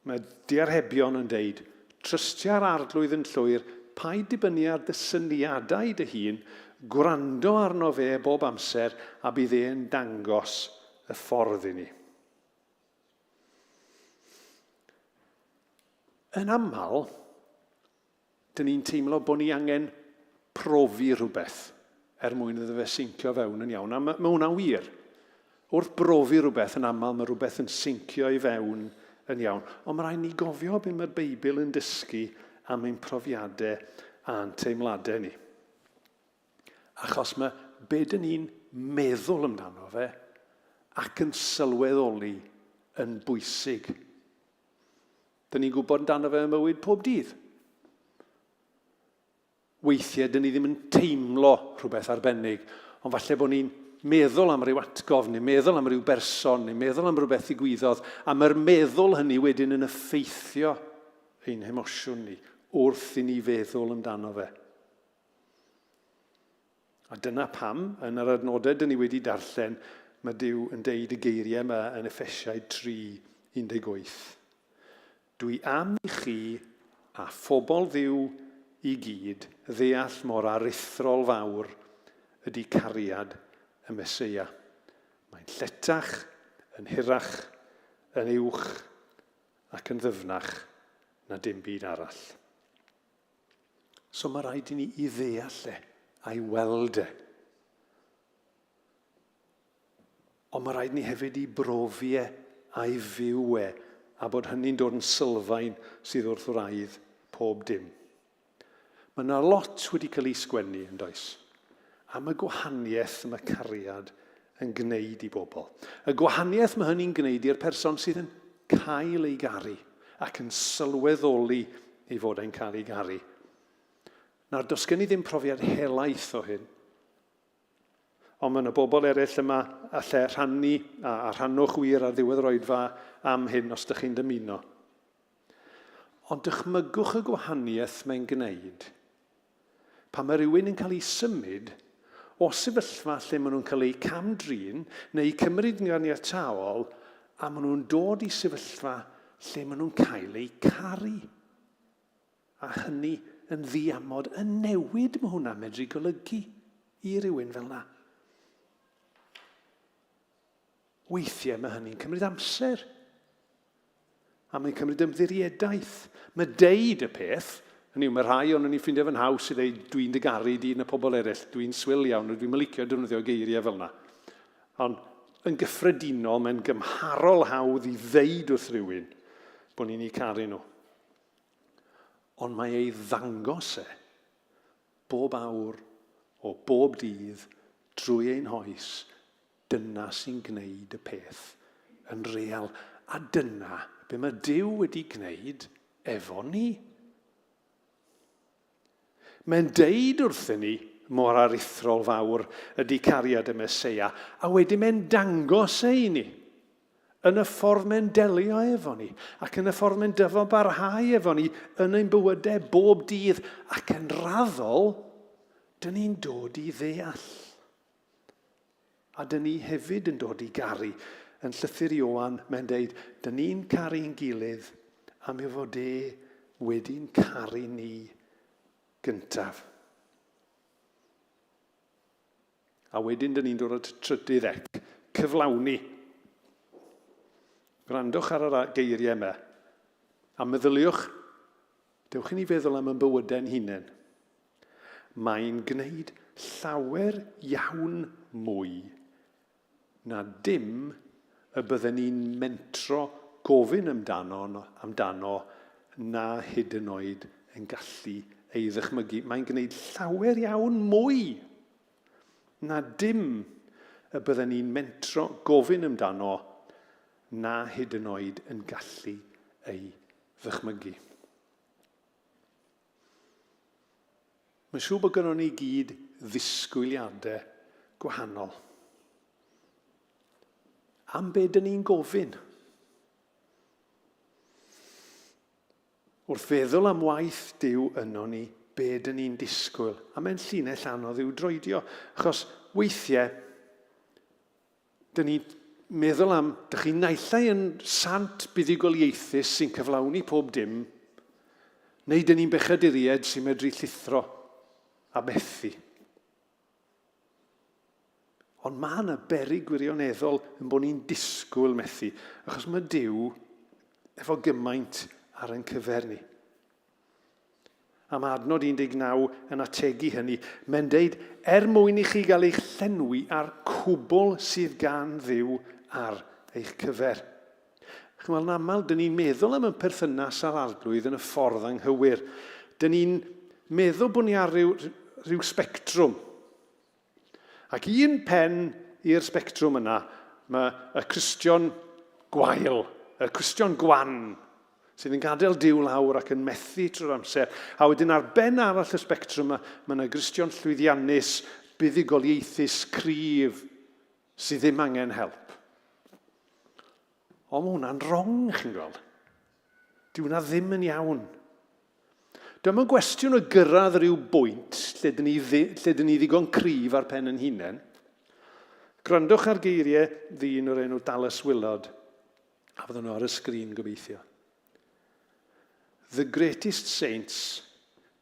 Mae diarhebion yn deud, Trystia'r Arglwydd yn llwyr, paid dibynnu ar dy syniadau dy hun, gwrando arno fe bob amser a bydd e'n dangos y ffordd i ni. Yn aml, Dyn ni'n teimlo bod ni angen profi rhywbeth er mwyn iddo fe sincio fewn yn iawn. A mae, mae hwnna'n wir. Wrth brofi rhywbeth yn aml, mae rhywbeth yn sincio i fewn yn iawn. Ond mae rhaid ni gofio beth mae'r Beibl yn dysgu am ein profiadau a'n teimladau ni. Achos mae be dyn ni'n meddwl amdano fe ac yn sylweddoli yn bwysig. Dyn ni'n gwybod amdano fe ym mywyd pob dydd. Weithiau, dyn ni ddim yn teimlo rhywbeth arbennig, ond falle bod ni'n meddwl am ryw atgof, neu meddwl am ryw berson, neu meddwl am rhywbeth ddigwyddodd, a mae'r meddwl hynny wedyn yn effeithio ein hemosiwn ni wrth i ni feddwl amdano fe. A dyna pam, yn yr adnodau dyn ni wedi darllen, mae Duw yn deud y geiriau yma yn Effesiaid 3:18. Dwi am i chi a phobl Dduw i gyd ddeall mor aruthrol fawr ydy cariad y Meseia. Mae'n lletach, yn hirach, yn uwch ac yn ddyfnach na dim byd arall. So mae rhaid i ni i ddeall e a'i weld e. Ond mae rhaid ni hefyd i brofi e a'i fyw e, a bod hynny'n dod yn sylfaen sydd wrth wraidd pob dim. Mae yna lot wedi cael ei sgwennu, yn does, am y gwahaniaeth mae cariad yn gwneud i bobl. Y gwahaniaeth mae hynny'n gwneud i'r person sydd yn cael ei garu ac yn sylweddoli ei fod e'n cael ei garu. Nawr, does gen i ddim profiad helaeth o hyn, ond mae yna bobl eraill yma alle rhannu a, a rhannwch wir ar ddiwedd yr oedfa am hyn os ydych chi'n dymuno. Ond dychmygwch y gwahaniaeth mae'n gwneud Pan mae rhywun yn cael ei symud o sefyllfa lle maen nhw'n cael eu cam-drin neu eu cymryd yn ganiataol a maen nhw'n dod i sefyllfa lle maen nhw'n cael eu caru. A hynny yn ddiamod, y newid mae hwnna'n medru golygu i rywun fel yna. Weithiau mae hynny'n cymryd amser. A mae'n cymryd ymddiriedaeth. Mae deud y peth, hynny yw, mae rhai o'n ni'n ffeindio fe'n haws i ddeud dwi'n dy garu di na pobl eraill, dwi'n swil iawn, dwi'n licio defnyddio geiriau fel yna. Ond yn gyffredinol, mae'n gymharol hawdd i ddeud wrth rhywun bod ni'n eu caru nhw. Ond mae ei ddangos e bob awr o bob dydd drwy ein hoes Dyna sy'n gwneud y peth yn real, a dyna be mae Duw wedi gwneud efo ni. Mae'n deud wrthyn ni mor aruthrol fawr ydy cariad y Meseia, a wedyn mae'n dangos e i ni yn y ffordd mae'n delio efo ni, ac yn y ffordd mae'n dyfo barhau efo ni yn ein bywydau bob dydd, ac yn raddol, dyn ni'n dod i ddeall. A dyn ni hefyd yn dod i garu. Yn llythyr Ioan, mae'n deud, dyn ni'n caru'n gilydd am ei fod e wedi'n caru ni gyntaf. A wedyn dyn ni'n dod at y trydydd ec, cyflawni. Gwrandwch ar yr geiriau yma a meddyliwch, dewch i ni feddwl am ein bywydau'n hunain. Mae'n gwneud llawer iawn mwy na dim y bydden ni'n mentro gofyn amdano, amdano na hyd yn oed yn gallu ei ddychmygu. Mae'n gwneud llawer iawn mwy na dim. y bydden ni'n mentro gofyn amdano na hyd yn oed yn gallu ei ddychmygu. Mae'n siŵr bod gynnon ni gyd ddisgwyliadau gwahanol. Am be dyn ni'n gofyn? Wrth feddwl am waith Duw yno ni, be dyn ni'n disgwyl? A mae'n llinell anodd i'w droedio, achos weithiau, dyn ni'n meddwl am, dych chi naill ai yn sant buddugoliaethus sy'n cyflawni pob dim, neu dyn ni'n bechaduriaid sy'n medru llithro a methu. Ond mae yna beryg gwirioneddol yn bod ni'n disgwyl methu, achos mae Duw efo gymaint ar ein cyfer ni. A mae adnod 19 yn ategu hynny. Mae'n deud, er mwyn i chi gael eich llenwi â'r cwbl sydd gan Dduw ar eich cyfer. Chymod, yn aml, dyn ni'n meddwl am y perthynas â'r arglwydd yn y ffordd anghywir. Dyn ni'n meddwl bod ni ar ryw, rhyw sbectrwm. Ac un pen i'r sbectrwm yna, mae y Cristion gwael, y Cristion gwan, sydd yn gadael Duw lawr ac yn methu trwy'r amser. A wedyn ar ben arall y sbectrwm yma, mae yna Gristion llwyddiannus, buddugoliaethus, cryf, sydd ddim angen help. Ond mae hwnna'n wrong, chi'n gweld. Dyw hwnna ddim yn iawn. Dyma gwestiwn o gyrraedd rhyw bwynt lle dyn ni, lle dyn ni ddigon cryf ar pen yn hunain. Gwrandwch ar geiriau ddyn o'r enw Dallas Willard, a fydden nhw ar y sgrin gobeithio. The greatest saints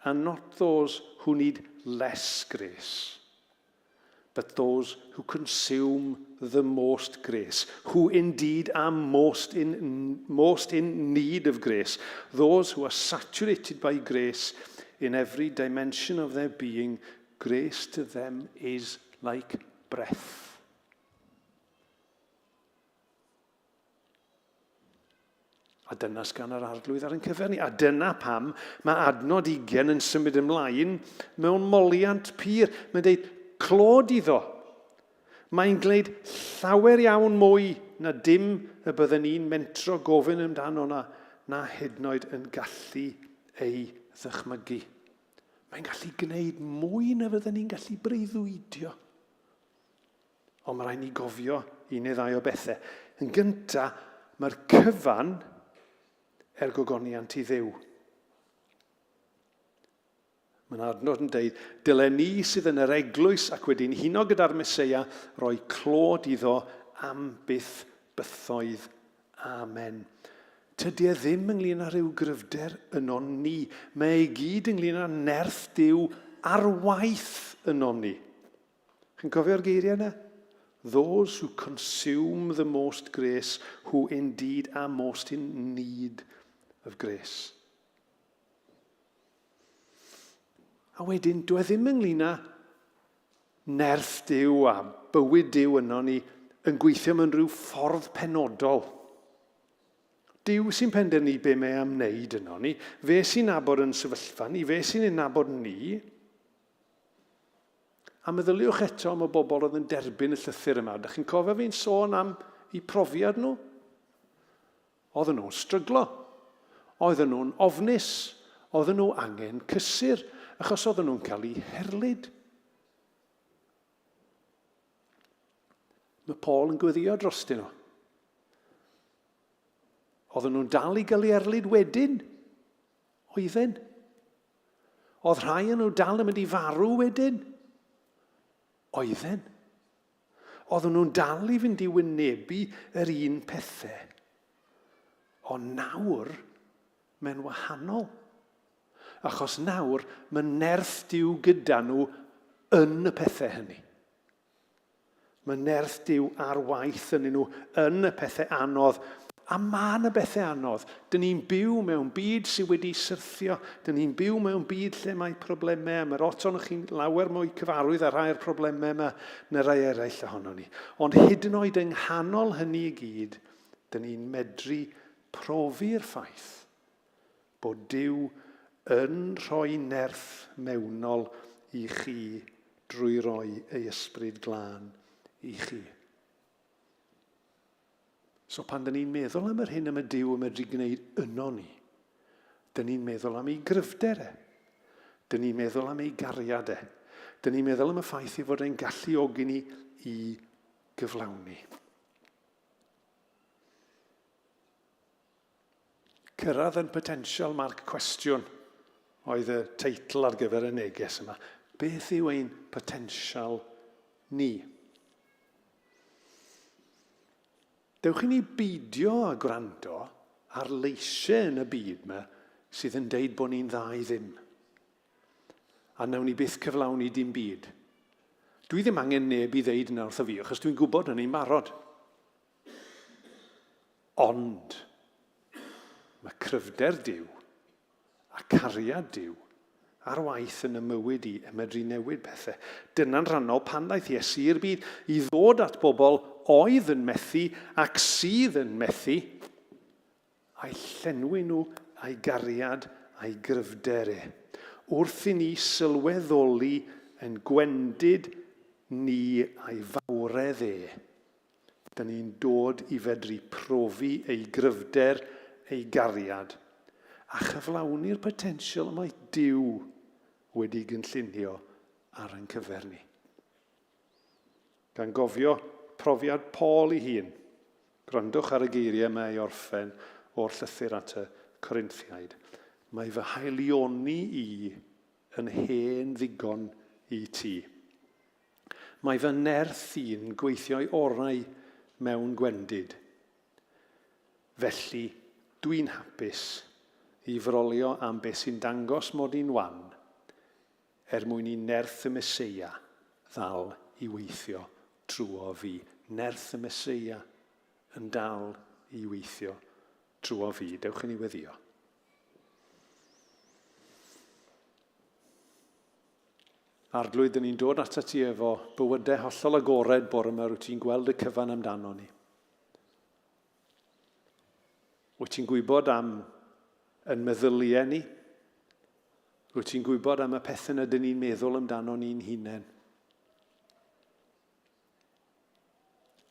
are not those who need less grace, but those who consume the most grace, who indeed are most in, most in need of grace, those who are saturated by grace in every dimension of their being, grace to them is like breath. A dyna sgan yr arglwydd ar ein cyfer ni. A dyna pam mae adnod 20 yn symud ymlaen mewn moliant pur. Mae'n dweud, clod iddo. Mae'n gwneud llawer iawn mwy na dim y bydden ni'n mentro gofyn amdano na, na hyd yn oed yn gallu ei ddychmygu. Mae'n gallu gwneud mwy na fydden ni'n gallu breuddwydio. Ond mae rhaid ni gofio un neu ddau o bethau. Yn gyntaf, mae'r cyfan er gogoniant i Dduw. Mae'n adnod yn deud, dylen ni sydd yn yr eglwys ac wedi'n huno gyda'r Meseia roi clod iddo am byth bythoedd. Amen. Tydy e ddim ynglyn â rhyw gryfder ynon ni. Mae e i gyd ynglyn â nerth Duw ar waith ynon ni. Chi'n cofio'r geiriau yna? Those who consume the most grace, who indeed are most in need of grace. A wedyn, dwi e ddim ynglyn â nerth Duw a bywyd Duw yno ni yn gweithio mewn rhyw ffordd penodol. Duw sy'n penderfynu be mae am wneud yno ni. Fe sy'n nabod yn sefyllfa ni, fe sy'n ein nabod ni. A meddyliwch eto am y bobl oedd yn derbyn y llythyr yma. Ydych chi'n cofio fi'n sôn am eu profiad nhw? Oedden nhw'n stryglo. Oedden nhw'n ofnus. Oedden nhw angen cysur, achos oedden nhw'n cael eu herlid. Mae Paul yn gweddio drostyn nhw. Oedden nhw'n dal i gael eu erlid wedyn. Oedden. Oedd rhai yn nhw dal yn mynd i farw wedyn? Oedden. Oedden nhw'n dal i fynd i wynebu yr un pethau. Ond nawr, mae'n wahanol. Achos nawr, mae nerth Duw gyda nhw yn y pethau hynny. Mae nerth Duw ar waith ynddyn nhw yn y pethau anodd. A mae yna bethau anodd. Dyn ni'n byw mewn byd sydd wedi syrthio. Dyn ni'n byw mewn byd lle mae problemau. A mae lot ohonoch chi'n lawer mwy cyfarwydd â rhai o'r problemau yma na rai eraill ohono ni. Ond hyd yn oed yng nghanol hynny i gyd, dyn ni'n medru profi'r ffaith bod Duw yn rhoi nerth mewnol i chi drwy roi ei Ysbryd Glân i chi. So pan dyn ni'n meddwl am yr hyn y mae Duw yn medru gwneud yno ni, dyn ni'n meddwl am ei gryfder e. Dyn ni'n meddwl am ei gariad e. Dyn ni'n meddwl am y ffaith ei fod e'n galluogi ni i gyflawni. Cyrraedd yn potensial marc cwestiwn oedd y teitl ar gyfer y neges yma. Beth yw ein potensial ni? Dewch i ni beidio â gwrando ar leisiau yn y byd yma sydd yn deud bod ni'n dda i ddim. A nawn ni byth cyflawni dim byd. Dwi ddim angen neb i ddeud yna wrtho fi, achos dwi'n gwybod hynny'n barod. Ond, mae cryfder Duw a cariad Duw ar waith yn y mywyd i yn medru newid pethau. Dyna'n rhannol pan ddaeth Iesu i'r byd, i ddod at bobl oedd yn methu ac sydd yn methu, a'i llenwi nhw a'i gariad a'i gryfder e. Wrth i ni sylweddoli yn gwendid ni a'i fawredd e, Dyn ni'n dod i fedru profi ei gryfder, ei gariad, a chyflawni'r potensial y mae Duw wedi gynllunio ar ein cyfer ni. Gan gofio profiad Paul ei hun, gwrandwch ar y geiriau yma i orffen o'r llythyr at y Corinthiaid. Mae fy haelioni i yn hen ddigon i ti. Mae fy nerth i'n gweithio'i orau mewn gwendid. Felly, dwi'n hapus i frolio am beth sy'n dangos mod i'n wan, er mwyn i nerth y Meseia ddal i weithio trwo fi. Nerth y Meseia yn dal i weithio trwo fi. Dewch i ni weddïo. Arglwydd, dyn ni'n dod atat ti efo bywydau hollol agored bore yma, rwyt ti'n gweld y cyfan amdano ni. Wyt ti'n gwybod am yn meddyliau ni? Rwyt ti'n gwybod am y pethau na dyn ni'n meddwl amdano ni'n hunain?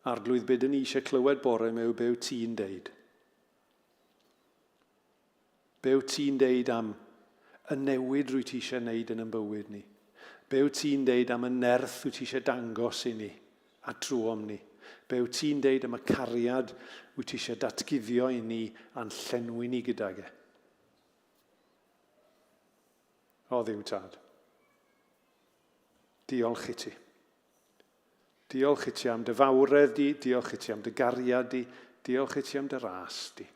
Arglwydd, be dyn ni eisiau clywed bore yma yw be wyt ti'n deud. Be wyt ti'n deud am y newid rwyt ti eisiau wneud yn ein bywyd ni? Be wyt ti'n deud am y nerth wyt ti eisiau dangos i ni a trwom ni? Be wyt ti'n deud am y cariad wyt ti eisiau datguddio i ni a'n llenwi ni gydag e? O Dduw Tad, diolch i ti. Diolch i ti am dy fawredd di, diolch i ti am dy gariad di, diolch i ti am dy ras di.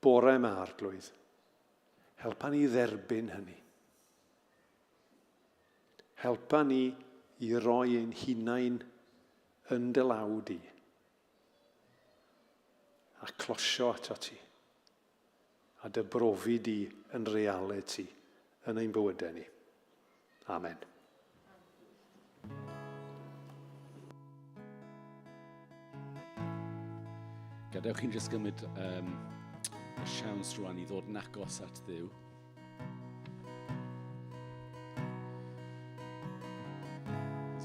Bore yma, Arglwydd, helpa ni dderbyn hynny. Helpa ni i roi ein hunain yn dy law di a closio ato ti a dy brofi di yn realiti yn ein bywydau ni. Amen. Gadewch i'n jyst gymryd um, y siawns rwan i ddod yn agos at Dduw.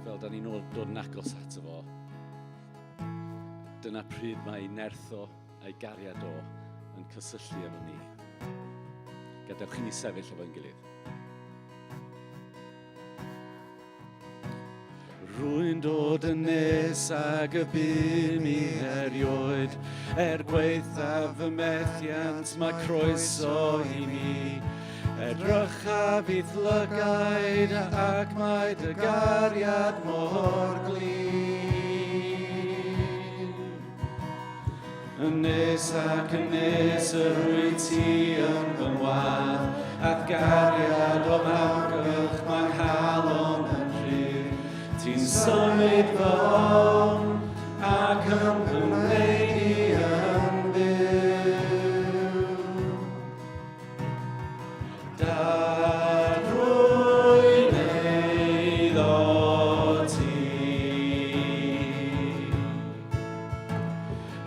Fel da ni'n dod yn agos ato fo, dyna pryd mae nerth o a'i gariad o yn cysylltu efo ni. Gadewch i ni sefyll efo'n gilydd. Rwy'n dod yn nes ag y bu mi erioed, er gwaethaf fy methiant mae croeso i mi. Edrychaf i'th lygaid ac mae dy gariad mor glin. Yn nes ac yn nes yr wyt ti yn fy ngwadd, a'th gariad o'm amgylch mae nghalon yn rhydd. Ti'n symud fy ofn ac yn fy ngwneud i yn fyw. Dad, rwy'n eiddo ti.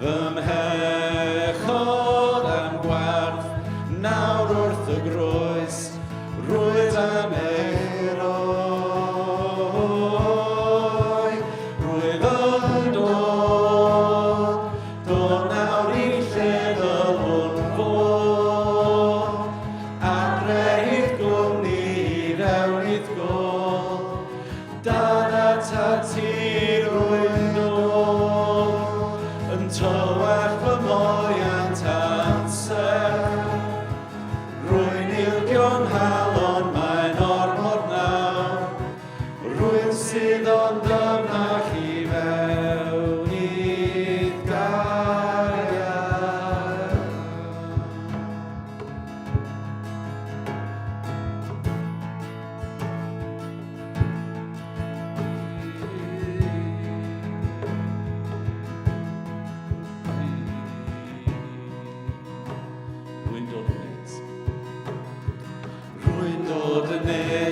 Fy mhechod a'm gwarth nawr wrth y groes, rwyt am ei roi.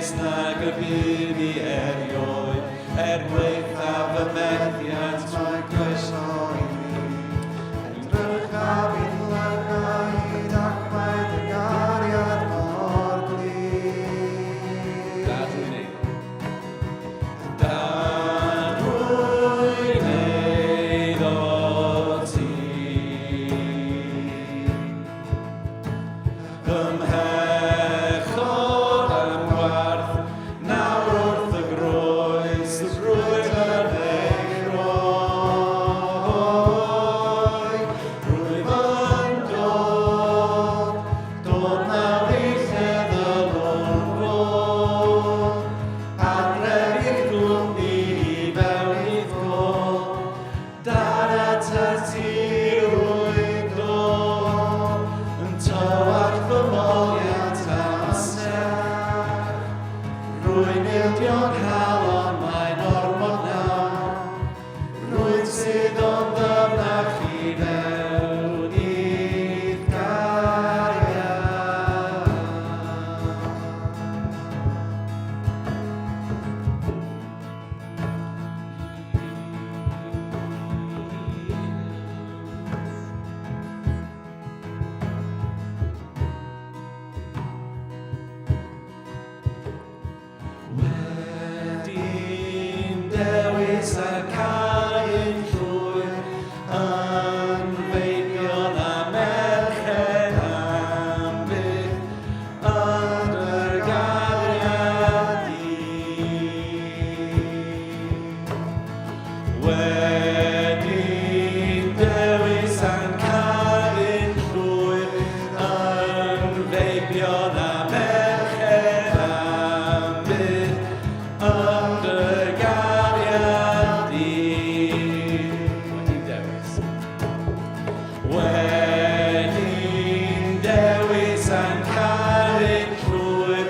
nes nag y bu fi erioed, er gwaethaf fy methiant mae croeso i mi. Edrychaf i'th lygaid ac mae dy gariad mor glir. Dad rwy'n eiddo. Dad rwy'n eiddo ti. Fy mhechod a'm gwarth, nawr wrth y groes, rwyt yn ei roi. Rwyf yn dod, dod nawr i lle ddylwn fod. Adref i'th gwmni i fewn i'th gôl, Dad atat ti rwy'n dod, yn tywallt fy moliant amser. Rwy'n ildio'n nghalon, mae'n ormod nawr. Rwy'n suddo'n ddyfnach i mewn i'th gariad. Wedi'n dewis a caru'n llwyr, yn feibion a merched am byth, yn dy gariad di. Wedi'n dewis a'n caru'n llwyr, yn feibion a merched am byth, yn dy gariad di. Wedi'n dewis. Wedi'n dewis a'n caru'n llwyr,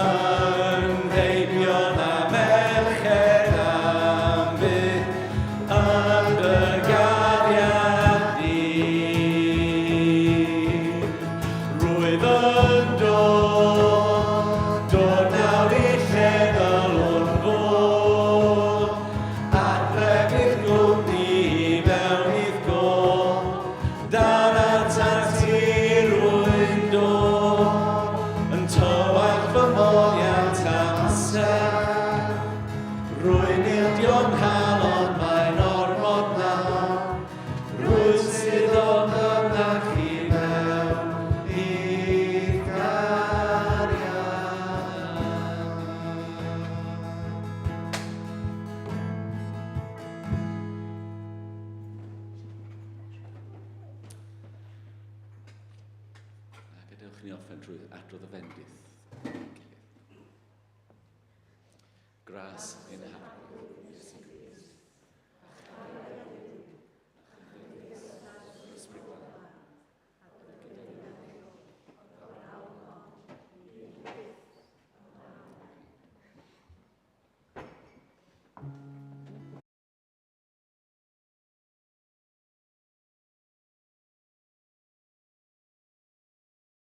yn feibion a merched am byth, yn dy gariad di. Rwyf yn dod, dod nawr i lle ddylwn fod, adref i'th gwmni i mewn i'th gôl, dan atat ti rwy'n dod, yn tywallt fy moliant amser. Rwy'n ildio'n nghalon, mae'n ormod nawr. Rwy'n suddo'n ddyfnach i mewn i'th gariad. A gadewch i ni orffen trwy adrodd y fendith. Gras ein Harglwydd.